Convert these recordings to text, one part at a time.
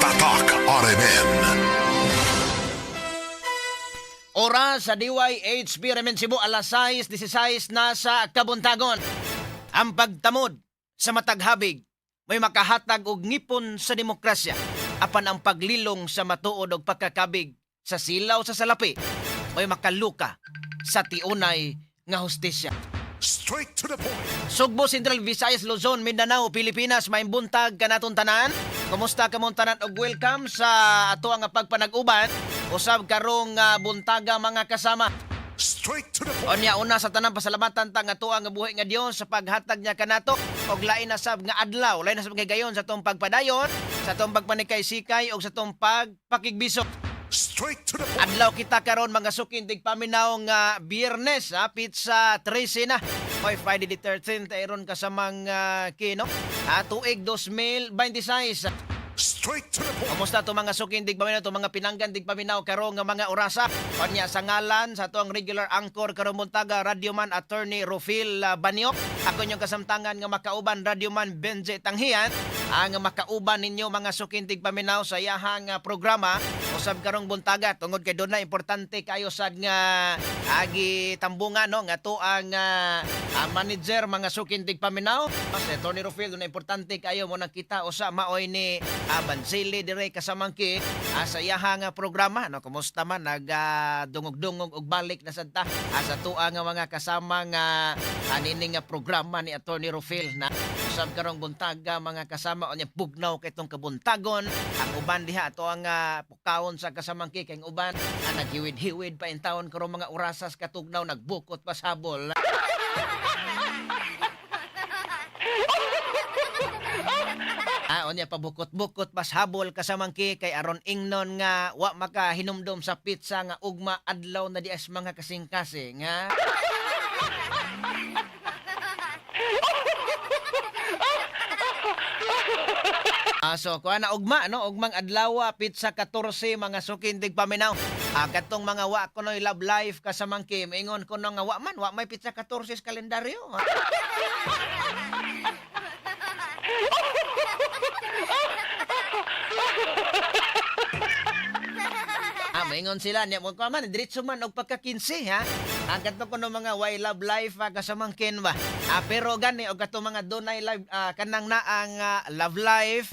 Tatak RMN. Oras sa DYHB RMN Cebu, alas 6:16 na sa kabuntagon. Ang pagtamod sa matag habig may makahatag og ngipon sa demokrasya, apan ang paglilong sa matuod og pagkakabig sa silaw sa salapi may makaluka sa tiunay nga hustisya. Straight to the point. Sugbo, Central Visayas, Luzon, Mindanao, Pilipinas, maayong buntag kanaton tanan. Kumusta kamong tanan og welcome sa ato ang pagpanag-uban usab karong buntaga, mga kasama. Straight to the point. Onya, una sa tanan, pasalamatan ta nga tuwa nga buhi nga Dios sa paghatag niya kanato og lain na sab nga adlaw, lain na sab nga gayon sa atong pagpadayon, sa atong pagpanikay-sikay og sa atong pagpakigbiso. Straight to the point. Adlaw kita karon, mga suking tigpaminaw, nga Biyernes ha, petsa 13 na. Oy, Friday the 13th aron kasamang kino. Ha, tuig 2026. Straight to the point. Kumusta to, mga suking tigpaminaw, to mga pinanggan tigpaminaw karong nga mga orasa? Onya, sa ngalan sa atong regular anchor karong buntaga, Radyoman Attorney Rufil Banyok. Ako inyong kasamtangan nga makauban, Radyoman Benji Tanghian. Ang makauban ninyo, mga suking tigpaminaw, sa iyahang programa usab karong buntaga tungod kay doon na importante kayo sad nga agi tambungan, no, nga to ang manager, mga suking tigpaminaw, si Attorney Rufil. Doon na importante kayo mo nakita usa maoy ni Bansili dire kasamangki sa iyahang programa, no. Kumusta man, nag dungog-dungog og balik na sad ta sa tua nga mga kasama nga niini nga programa ni Attorney Rufil na usab karong buntaga, mga kasama. Unya, bugnaw kay tong kabuntagon. Ang uban diha ato ang pukawon sa kasamangki kay ang uban ang naghiwid-hiwid pa in taon karong mga orasas katugnaw, nagbukot pa sa habol. Unya, pabukot-bukot pas habol kasamangki kay aron ingnon nga wa makahinumdom sa petsa nga ugma adlaw na di as mga kasing-kasing nga. So kuha na ugma, no, ugmang adlaw, petsa 14, mga suking tigpaminaw. Katong mga wa kunoy love life kasamangki, ingon kuno nga wa man, wa may petsa 14 sa kalendaryo. Ha? Maingon sila niya mo man diretso man og pagka 15 ha. Ang kadto kuno mga way love life kasamangkin ba. Pero gani og katong mga dunay live kanang naang love life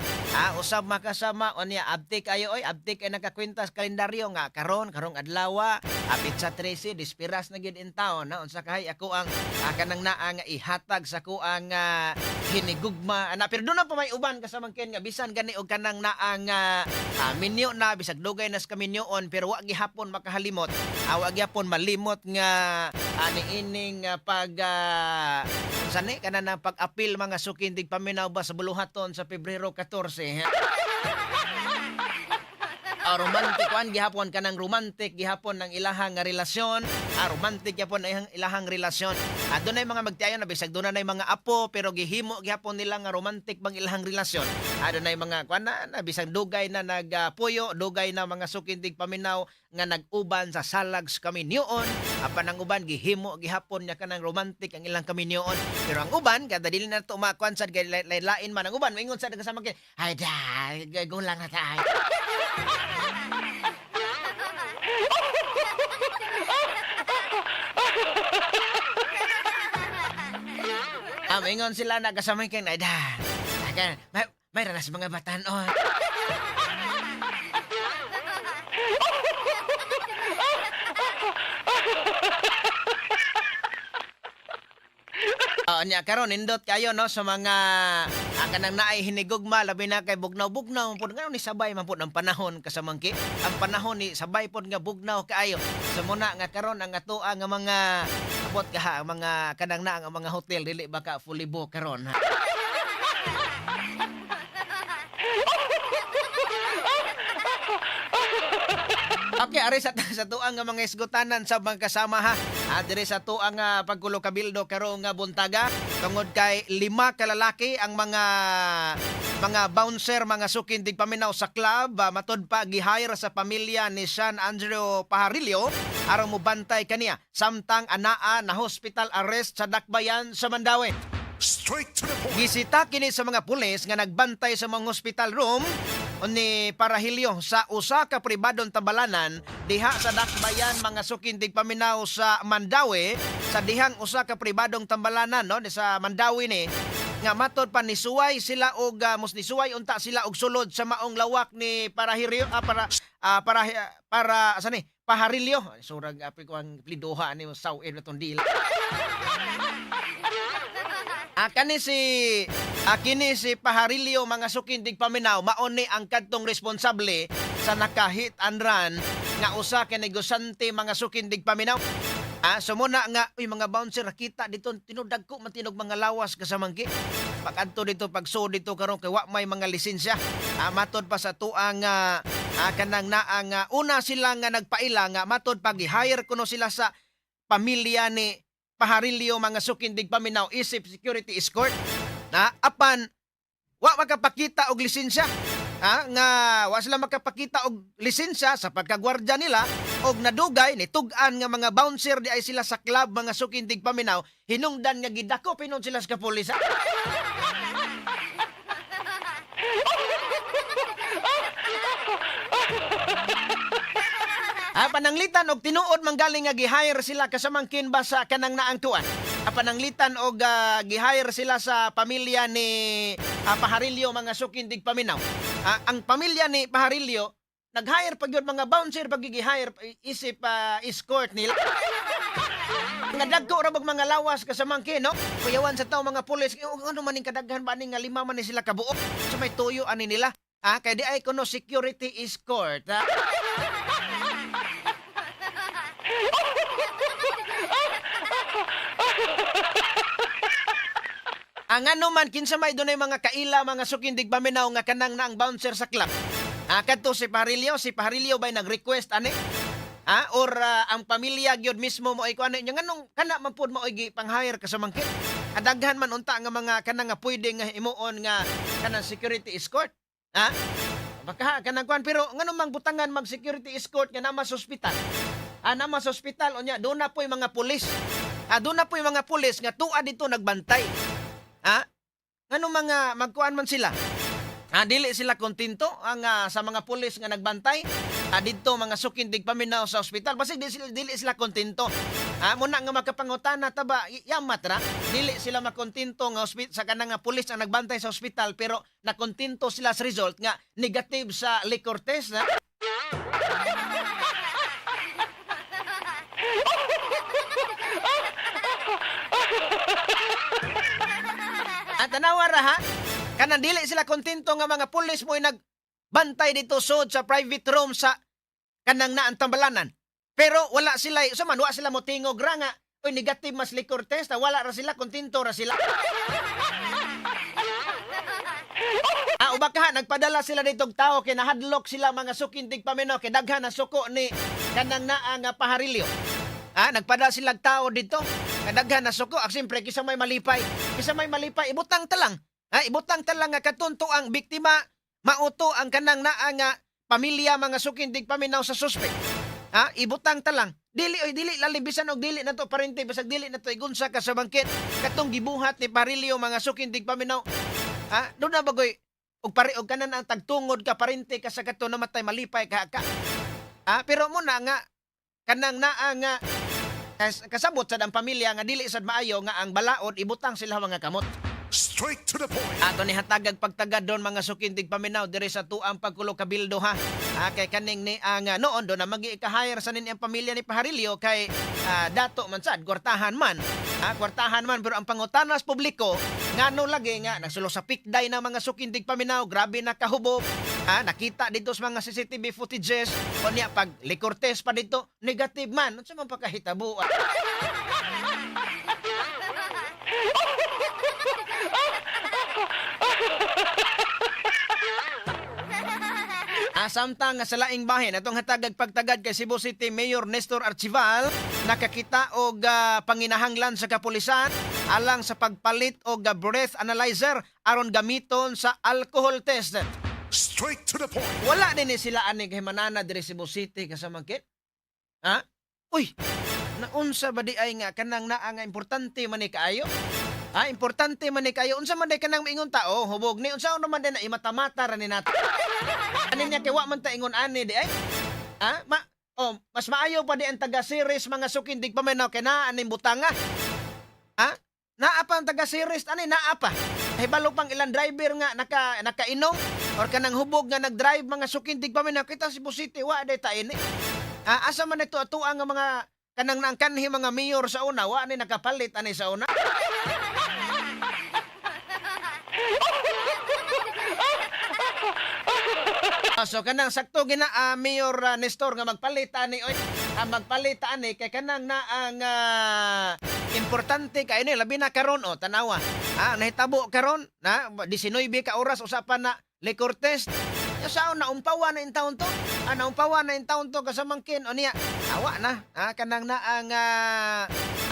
usab makasama, unya abtik ayo oy, abtik ay nakakwenta sa kalendaryo nga karon karong adlaw petsa 13, dispiras na gyud in taon na unsa kahay ako ang kanang naa nga ihatag sa kuang hinigugma ana. Pero doon na pa may uban kasamangkin nga bisan gani og kanang naang minyo na, bisag dugay na sa kaminyoon, pero wa gihapon makahalimot, wa gihapon malimot nga niining pag unsa ni kana na pag-apil, mga suking tigpaminaw ba, sa buluhaton sa Pebrero 14. Romantic wan gihapon, kanang romantic gihapon ng ilahang nga relasyon. Romantic gihapon ang ilahang relasyon. Dunay mga magtiayon na bisag dunay mga apo pero gihimo gihapon nila nga romantic bang ilahang relasyon. Dunay mga kuan na bisag dugay na nagpuyo, dugay na, mga suking tigpaminaw, nga nag-uban sa salag sa kaminyoon. Apan ang uban gihimo gihapon niya kanang romantic ang ilang kaminyoon. Pero ang uban kada dili na to makuan sad kay lain man ang uban moingon sad kasama kay ay da gulang na ta. Maingon sila na kasama kay ay da. Aga, may ranas mga batan-on. Nya karon nindot kayo, no, sa mga kanang naay hinigugma, labi na kay bugnaw-bugnaw pud ngano ni sabay man pud ang panahon kasamangki. Ang panahon ni sabay pud nga bugnaw kaayo. So muna nga karon ang atoa nga mga abot ka ang mga kanang na ang mga hotel dili ba ka fully book karon, ha? Okay, ari sa tuang nga mga isgutanan sa mga kasama ha. Diri sa tuang nga pagkulo kabildo karong nga buntaga tungod kay lima ka lalaki ang mga bouncer, mga suking tigpaminaw, sa club, matud pa gihire sa pamilya ni Sean Andrew Pajarillo aron mobantay kaniya samtang anaa na hospital arrest sa Dakbayan sa Mandaue. Straight to the point. Gisita kini sa mga pulis nga nagbantay sa mga hospital room. ni Parahilyo sa usa ka pribadong tabalanan diha sa Dakbayan, mga suking tigpaminaw, sa Mandaue, sa dihang usa ka pribadong tambalanan, no, sa Mandaue ni nga matod pa nisuway sila og mus nisuway unta sila og sulod sa maong lawak ni Parahiryo, para para para sa ni Paharilyo. Surag api ko ang pliduha ani saw itong dila. Kani si Paharilyo, mga suking tigpaminaw, mao ni ang kadtong responsable sa naka-hit and run nga usa ka negosyante, mga suking tigpaminaw. So muna nga, uy, mga bouncer nakita dito tinudagko man tinog mga lawas kasamangki. Pag-adto dito, pagsuod dito karon kay wa may mga lisensya. Matod pa sa tuang kanang naa nga una sila nga nagpaila nga matod pag hire kuno sila sa pamilya ni Paharilyo, mga suking tigpaminaw, isip security escort na apan wa makapakita og lisensya, ha, nga wa sila makapakita og lisensya sa pagkagwardya nila og nadugay ni tug-an nga mga bouncer di ay sila sa club, mga suking tigpaminaw, hinungdan nga gidako pinon sila sa kapulis. Pananglitan og tinuod manggaling nga gi-hire sila kasamangkin ba sa kanang naang tuan. Pananglitan og gi-hire sila sa pamilya ni Paharilyo, mga suking tigpaminaw. Ang pamilya ni Paharilyo nag-hire pag yun mga bouncer pag gi-hire isip escort nila. Nga dagko ra bag mga lawas kasamangkin, no? Kuyawan sa tao mga pulis, eh, ano man ning kadaghan ba ning nga lima man ni sila kabuok sa may tuyo ani nila. Kay di ay kuno security escort. Ang ano man, kinsa may dunay mga kaila, mga suking tigpaminaw, nga kanang na ang bouncer sa club. Kadto si Paharilyo ba'y nag-request ani? Or ang pamilya gyud mismo mo ay kuan nya nganong kana man pud maoy gi pang-hire ka sa mangkit. Adaghan man unta nga mga kanang nga pwede nga himuon nga kanang security escort. Ha? Baka kanang kuan, pero ngano mang butangan mag security escort nga nama sa ospital? Nama sa ospital unya doon na po'y mga pulis. Doon na po'y mga pulis nga tuwa dito nagbantay. Ha? Ngano mga magkuan man sila? Dili sila kontento ang sa mga pulis nga nagbantay. Didto, mga suking tigpaminaw, sa ospital. Basig dili sila kontento. Muna nga makapangutana ta ba, yamat ra. Dili sila makontento nga sa kanang nga pulis ang nagbantay sa ospital, pero nakontento sila sa result nga negative sa liquor test. Ha? At tanawa ra ha. Kanang dili sila kontento nga mga pulis mo nagbantay dito sud sa private room sa kanang naang tambalanan. Pero wala sila, so man, wala sila motingog ra nga, "Uy, negative mas liquor test," ah, wala ra sila, kontento ra sila. Ubaka nagpadala sila ditong tao kay nahadlok sila, mga suking tigpaminaw, kay daghan na suko ni kanang naa nga Paharilyo. Nagpadala sila og tao dito. Kay daghan na suko. Ah, siyempre kisa may malipay. Kisa may malipay, ibutang ta lang. Ibutang ta lang nga katunto ang biktima mauto ang kanang naa nga pamilya, mga suking tigpaminaw, sa suspect. Ibutang ta lang. Dili oy dili lali bisan og dili na to parente, bisag dili na to igunsa ka sa bangkit katong gibuhat ni Parilio, mga suking tigpaminaw. Do na bagoy og pare og kanan ang tagtungod ka parente ka sa kato namatay, malipay ka ka. Pero muna nga kanang naa nga kasabot sad ang pamilya nga dili sad maayo nga ang balaod ibutang sila mga kamot. Straight to the point. Ato ni hatagag pagtagad doon, mga suking tigpaminaw, diri sa tuang pagkulo kabildo ha. Kay kaning ni ang noon do na magi ka-hire sa nini ang pamilya ni Paharilyo kay dato man sad, kwartahan man. Kwartahan man, pero ang pangutanas publiko ngano lagi nga nagsulo sa pikday na, mga suking tigpaminaw, grabe na kahubog. Nakita dito sa mga CCTV footages unya pag liquor test pa dito negative man, unsa man pakahitabo? Samtang nga sa laing bahin, atong hatagag pagtagad kay Cebu City Mayor Nestor Archival nakakita og panginahanglan sa kapulisan alang sa pagpalit og breath analyzer aron gamiton sa alcohol test. Straight to the point. Wala din ni sila ani kay manana diri Cebu City kasamangkit. Ha? Uy, naunsa ba di ay nga kanang naa nga importante man ni kaayo? Ah, importante man ni kayo. Unsa man day kanang maingon ta, oh, hubog ni unsa man day na imata-mata ra ni nato. Ani niya kay wa man ta ingon ani di ay. Ah, ma oh, mas maayo pa di ang taga series, mga suking tigpaminaw, kay naa aning butanga. Ha? Naa pa ang taga series ani, naa pa. Hibalo pang ilang driver nga nakainom or kanang hubog nga nag-drive, mga suking tigpaminaw, kita Cebu City wa day ta ini. Ah, asa man ito ato ang mga kanang nangkanhi mga mayor sa una, wa ni nakapalit ani sa una. Ah, so kanang sakto gina, Mayor Nestor, nga magpalit ani oy. Ah, magpalit ani kay kanang na ang importante kay ni, labi na karon, oh, tanawa. Ah, nahitabo karon na 19 ka oras usapan na liquor test. Ya saon na umpawa na in taon to? Ah, naumpawa na in taon to kasamangkin o niya. Awa na. Ah, kanang na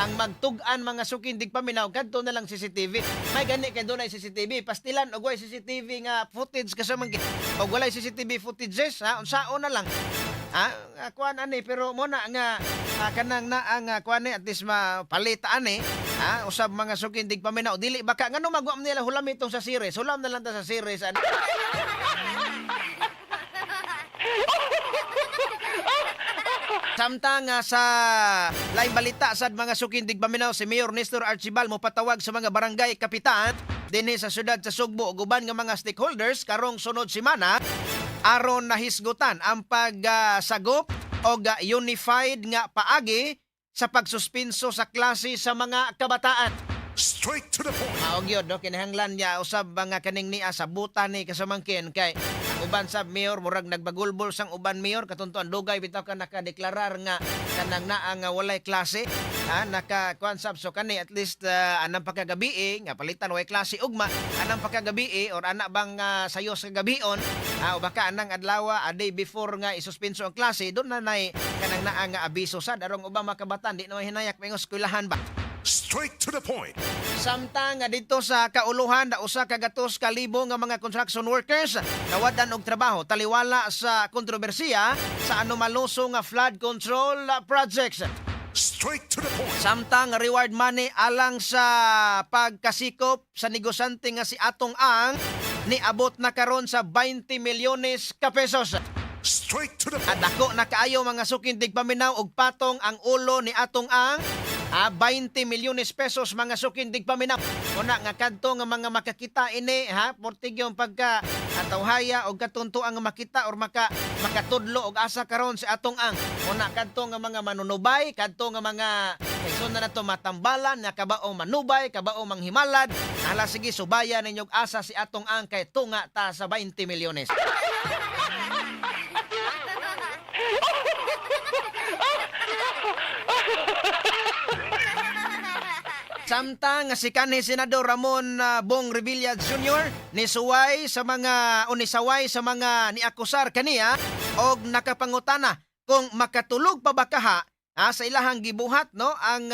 ang magtug-an, mga suking tigpaminaw, kadto na lang CCTV. May gani kay dunay CCTV, pastilan og way CCTV nga footage kasamangkin. Og walay CCTV footages ha, unsaon na lang. Ha, kuan ani, pero mo na nga kanang na ang kuan ni at least mapalit ani. Ha, usab, mga suking tigpaminaw, dili baka ngano magwa man nila hulam itong sa series. Hulam na lang ta sa series ani. Samtang sa laing balita sad, mga suking tigpaminaw, si Mayor Nestor Archibal mopatawag sa mga barangay kapitan dinhi sa syudad sa Sugbo ug uban nga mga stakeholders karong sunod semana aron nahisgutan ang pagsagop og unified nga paagi sa pagsuspinso sa klase sa mga kabataan. Straight to the point. Mao gyud no, kinahanglan niya usab nga kaning niya sabutan ni kasamangkin kay ang uban sa mayor murag nagbagulbol sang uban mayor katuntuan dugay bitaw ka nakadeklarar nga kanang naa nga walay klase, ha, naka kuan sab. So kani at least anang pakagabi nga palitan way klase ugma, anang pakagabi or ana bang sayo sa gabion, ha, o baka anang adlaw, a day before nga isuspenso ang klase, doon na nay kanang naa nga abiso sad arong ubang makabatan di na hinayak maingos eskwelahan ba. Straight to the point. Samtang nga dito sa kauluhan na 100,000 nga mga construction workers nawadan og trabaho taliwala sa kontrobersiya sa anomaloso nga flood control projects. Straight to the point. Samtang reward money alang sa pagkasikop sa negosyante nga si Atong Ang niabot na karon sa 20 milyones ka pesos. Straight to the At point. dako na kaayo, mga suking tigpaminaw, og patong ang ulo ni Atong Ang, 20 milyones pesos, mga suking tigpaminaw. Una nga kadto nga mga makakita ini, ha, portigyong pagka atawhaya og katuntuan nga makita or makatudlo og asa karon si Atong Ang. Una kadto nga mga manunubay, kadto nga mga kayson na nato matambalan nga kabao manubay, kabao manghimalad. Hala sige, subaya ninyog asa si Atong Ang kay tunga ta sa 20 milyones. Samtang nga si kanhi Senador Ramon Bong Revilla Jr. nisuway sa mga o nisaway sa mga niakusar kaniya og nakapangutana kung makatulog pa ba kaha, sa ilahang gibuhat no, ang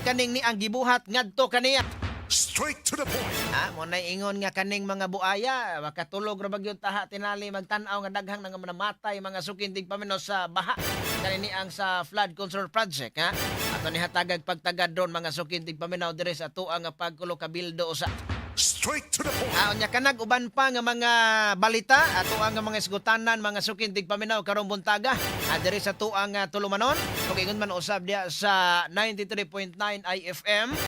kaning ni ang gibuhat ngadto kaniya. Straight to the point. Ah, mo na ingon nga kaning mga buaya, makatulog ra ba gyud taha tinali magtan-aw nga daghang nga namatay, mga suking tigpaminaw, sa baha kanini ang sa flood control project, ha. Ato ni hatagag pagtagad ron, mga suking tigpaminaw, diri sa atuang nga pagkulo kabildo usa. Straight to the point. Ah, unya kanag uban pa nga mga balita ato ang mga isgutanan, mga suking tigpaminaw, karong buntaga. Ah, diri sa tuang tulumanon ug ingon man usab diya sa 93.9 IFM.